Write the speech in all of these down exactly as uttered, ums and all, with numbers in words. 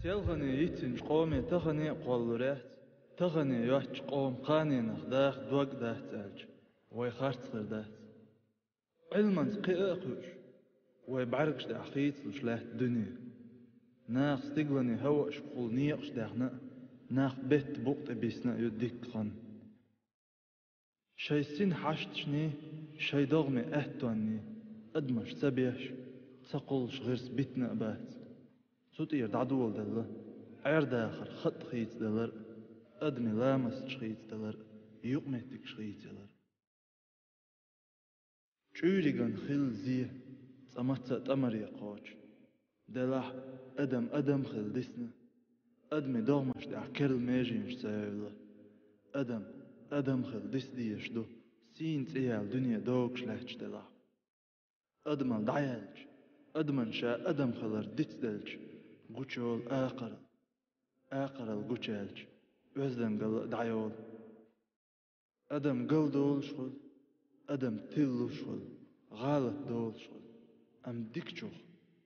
Селхане йицинчу къоме тахане а кхоллур яц, тахане йоцчу къоман кханенах даха дог дац аьлча, вай харц хир дац. Ӏилманца кхиа а кхуьуш, вай бӀаьргаш тӀехь хийцалуш лаьтта дуьне. Наха стиглане хӀаваъашкахула некъаш даьхна а, нах бетта букъа тӀе бисна а ю дикка хан. Шайн син хьашташний, шайн догӀмийн аьттонний адамаш ца беш, ца кхуллуш гӀирс битина а бац. Цу тӀера дӀадоладелла Ӏер-дахар хатӀ хийцадалар а, адамийн ламасташ хийцадалар а, юкъаметтигаш хийцаялар а. ЧӀуьйриган хилла зе, цкъа мацца а тӀамаре кхочу. Делахь, адам адам хила дисна, адамийн догӀмаш тӀехь керла меженаш ца евлла. Адам адам хила диса дезаш ду, сийна цӀе яьлла дуьне догуш лаьтташ делахь. Адамал дӀаяьлча, адаман ша адам хилар дицделча, гучуйолу акхарал. Акхарал гучуяьлча, оьздангалла а дӀайолу. Адам галдолуш хуьлу, адам тиллуш хуьлу, гӀалат долуш хуьлу. Амма дикачух,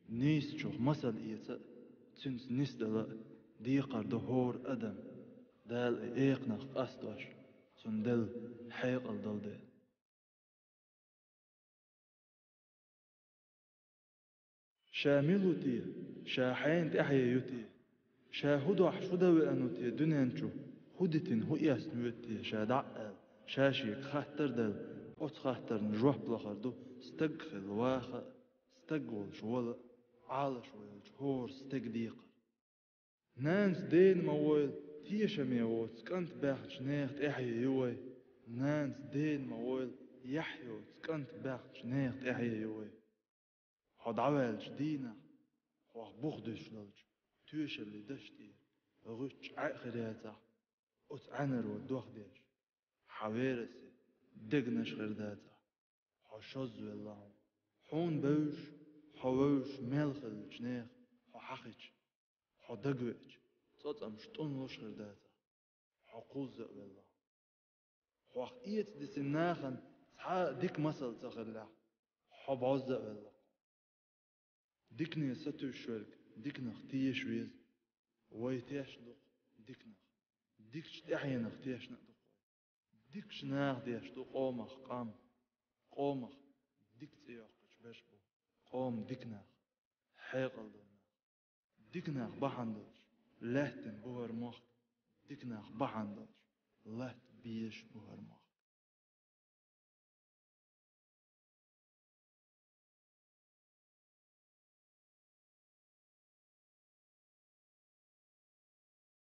нийсачух масал эца а, цуьнца нисдала а декхар ду хӀора адам, Дала и экханах къастош, цунна делла хьекъал долу дела. Ша мила ву те? Ша хьенан тӀаьхье ю те? Ша хӀун дохьуш, хӀун дан веана ву те дуьнен чу? ХӀун дитина, хӀун эцна воьду те ша дӀа а аьлла, ша шега хаттар а делла, оцу хаттарна жоп лахар ду стаг хилла ваха а, стаг волуш вала а, Ӏалашо йолчу хӀора стеган декхар. Нанас дена ма войла, тешаме воцу кӀант баьхначу нехан тӀаьхье ю вай. Нанас дена ма войла, яхь йоцу кӀант баьхначу нехан тӀаьхье ю вай. Хьо дӀаваьллачу дийнахь, хьох бух дуьсуш долчу тоьшаллин дашна тӀера гӀуьттуш Ӏаьа хир яцахь, оцу Ӏаьнаро дох деш, хьан верасе дегнаш хир дацахь, хьо шозза велла хьуна. Хьуна бевзаш, хьо вевзаш мел хиллачу нехан хьо хьахича, хьо дагавеача, цӀоцкъамаш тӀунлуш хир дацахь, хьо кхузза а велла хьуна. Хьох эца дисина нахана цхьа а дика масал ца хиллехь, хьо бӀозза а велла хьуна. Дикане сатуьйсуш верг диканах теша веза. Вай тешна ду-кх диканах. Дикачу тӀаьхьенах тешна а ду-кх вай. Дикачу наха деш ду къомах къам. Къомах дика цӀе йоккхуш берш бу. Къоман дика нах, хьекъал долу нах. Дика нах бахьана долуш лаьттина бу хӀара мохк. Дика нах бахьана долуш латта безаш бу хӀара мохк.